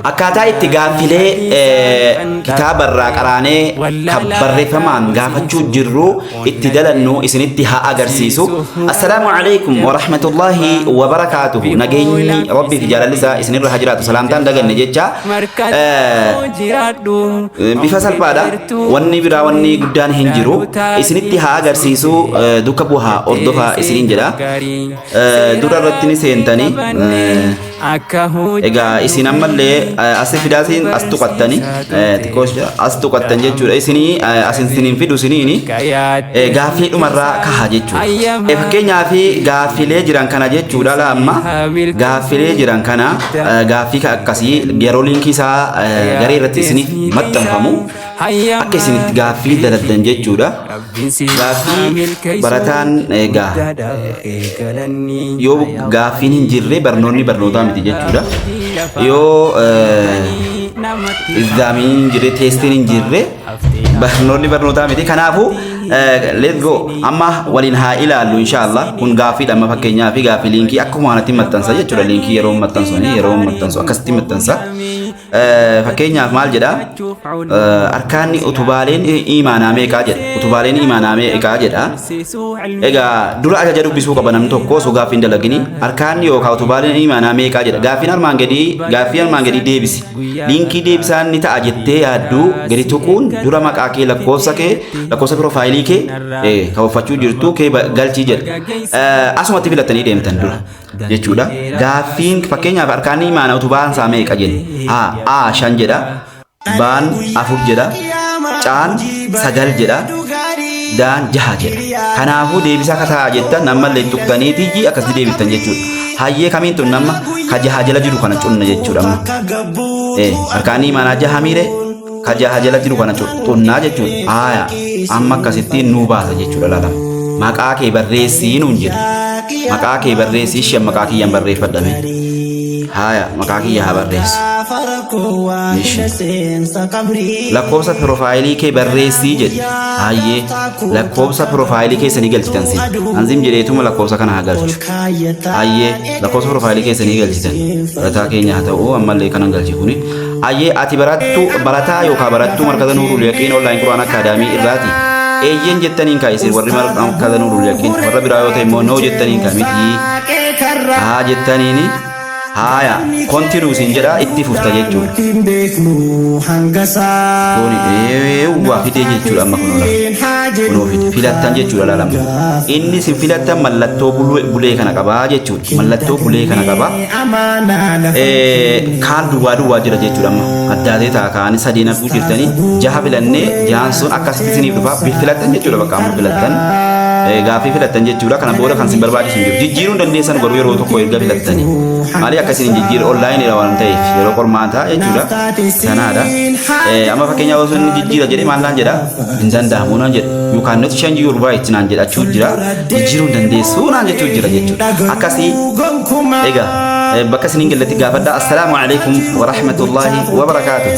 Akkaataa itti gaaffilee kitaabarraa qaraanee kan barreeffamaan gaafachuu jirru itti dalannu isinitti haa agarsiisu. Assalaamu alaikum wa rahmatullahi wa barakaatuhu. Nageenyi Rabbii fi jaalalli isaa isinirra haa jiraatu. Salaamtaan daganne jecha bifa salphaadha. Wanni biraa wanni guddaan hin jiru. Isinitti haa agarsiisu, duka bu'aa hordofaa isiniin jedha. Dura irratti ni seentanii. Egaa isin ammallee asi fidaasiin as tuqattani, xiqqoo as tuqattan jechuudha. Isinii asin isiniin fidu, isiniini gaaffii dhumarraa kaha jechuudha. Fakkeenyaaf gaaffilee jiran kana jechuudha. Amma gaaffilee jiran kana, gaaffii akkasii yeroo liinkii isaa garee irratti isiniif maxxanfamu akka isinitti gaaffii daladdan jechuudha. Gaaffii barataan, egaa yoo gaaffiin hin jirre barnoonni barnootaa miti jechuudha. Yoo examiin hin jirre, testiin hin jirre, barnoonni barnootaa miti. Kanaafuu let's go, amma waliin haa ilaallu inshallah. Kun gaaffiidha. Amma fakkeenyaaf gaaffii liinkii akkuma kanatti maxxansa jechuudha. Liinkii yeroo maxxansu, yeroo maxxansu akkasitti maxxansa. Fakkeenyaaf maal jedha? Arkaanni utubaaleen imaanaa meeqaa jedha. Utubaaleen imaanaa meeqaa jedha. Egaa dura ajaja dubbisuu qaba namni tokko osoo gaaffii hin dalagini. Arkaanni yookaan utubaaleen imaanaa meeqaa jedha. Gaaffiin armaan gadii, gaaffii armaan gadii deebisi. Liinkii deebisaan ni ta'a jettee yaadduu gadi tuquun dura maqaa kee, lakkoofsa kee, lakkoofsa piroofaayilii kee kan uffachuu jirtu kee galchii jedha. Asumatti filattanii deemtan dura jechuudha. Gaaffiin fakkeenyaaf arkaanni imaanaa utubaan isaa meeqa jedhe. A, A shan jedha. Baan afur jedha. Caan sagal jedha. Daan jaha jedha. Kanaafuu deebisaa akka ta'a jettan ammallee tuqxaniitii akkasitti deebiftan jechuudha. Hayyee, kamiin tun? Nama ka jaha jala jiru kana cunna jechuudha amma. Arkaanni imaanaa jaha miire, ka jaha jala jiru kana xunnaa jechuudha. Haaya, amma akkasittiin nuu baasa jechuudha laalama. Maqaa kee barreessii nuun jedha. Maqaa kee barreessii, ishee maqaa kiyyaan barreeffadhame. Haaya, maqaa kiyya haa barreessu. Lakkoofsa piroofaayilii kee barreessii jedhe. Hayyee, lakkoofsa piroofaayilii keessanii galchitan si. Anzim jedheetuma lakkoofsa kana haa galchu. Hayyee, lakkoofsa piroofaayilii keessanii galchitan. Barataa keenya haa ta'u, ammallee kanan galchi kuni. Hayyee, ati barattuu, barataa yookaan barattuu Markaza Nuurul Yaqiin Online Quraan Academy irraati. Eeyyeen jettaniin kaa isin warri Markaza Nuurul Yaqiin, warra biraa yoo ta'e immoo no jettaniin kaa miti. Haa jettaniini. Haaya, continue siin jedha, itti fufta jechuudha. Kuni eewwa fidee jechuudha amma kun ola. Kunoo fide filattan jechuudha laalama. Inni isin filattan mallattoo bulee kana qabaa jechuudha. Mallattoo bulee kana qabaa. Kaan duwwaa duwwaa jira jechuudha amma. Addaatee ta'a, kaan sadeen arguu jirtanii, jaha filannee, jahan sun akkasitti isiniif dhufa, filattan jechuudha, bakka amma filattan. Gaaffii filattan jechuudha. Kana booda kan isin barbaachisu hin jiru. Jijjiiruu hin dandeessan garuu yeroo tokko erga filattanii. Maali akka isin hin jijjiirre? Onlaayinii waan ta'eef yeroo qormaataa jechuudha. Kanaadha. Amma fakkeenyaaf osoo inni jijjiira jedhee maal naan jedha? Hin danda'amu naan jedha. You cannot change your right naan jedhachuu jira. Jijjiiruu hin dandeessu naan jechuu jira jechuudha. Akkasii egaa bakka isiniin gallatti gaafadha. Assalaamu alaikum wa rahmatullahi wa barakaatuh.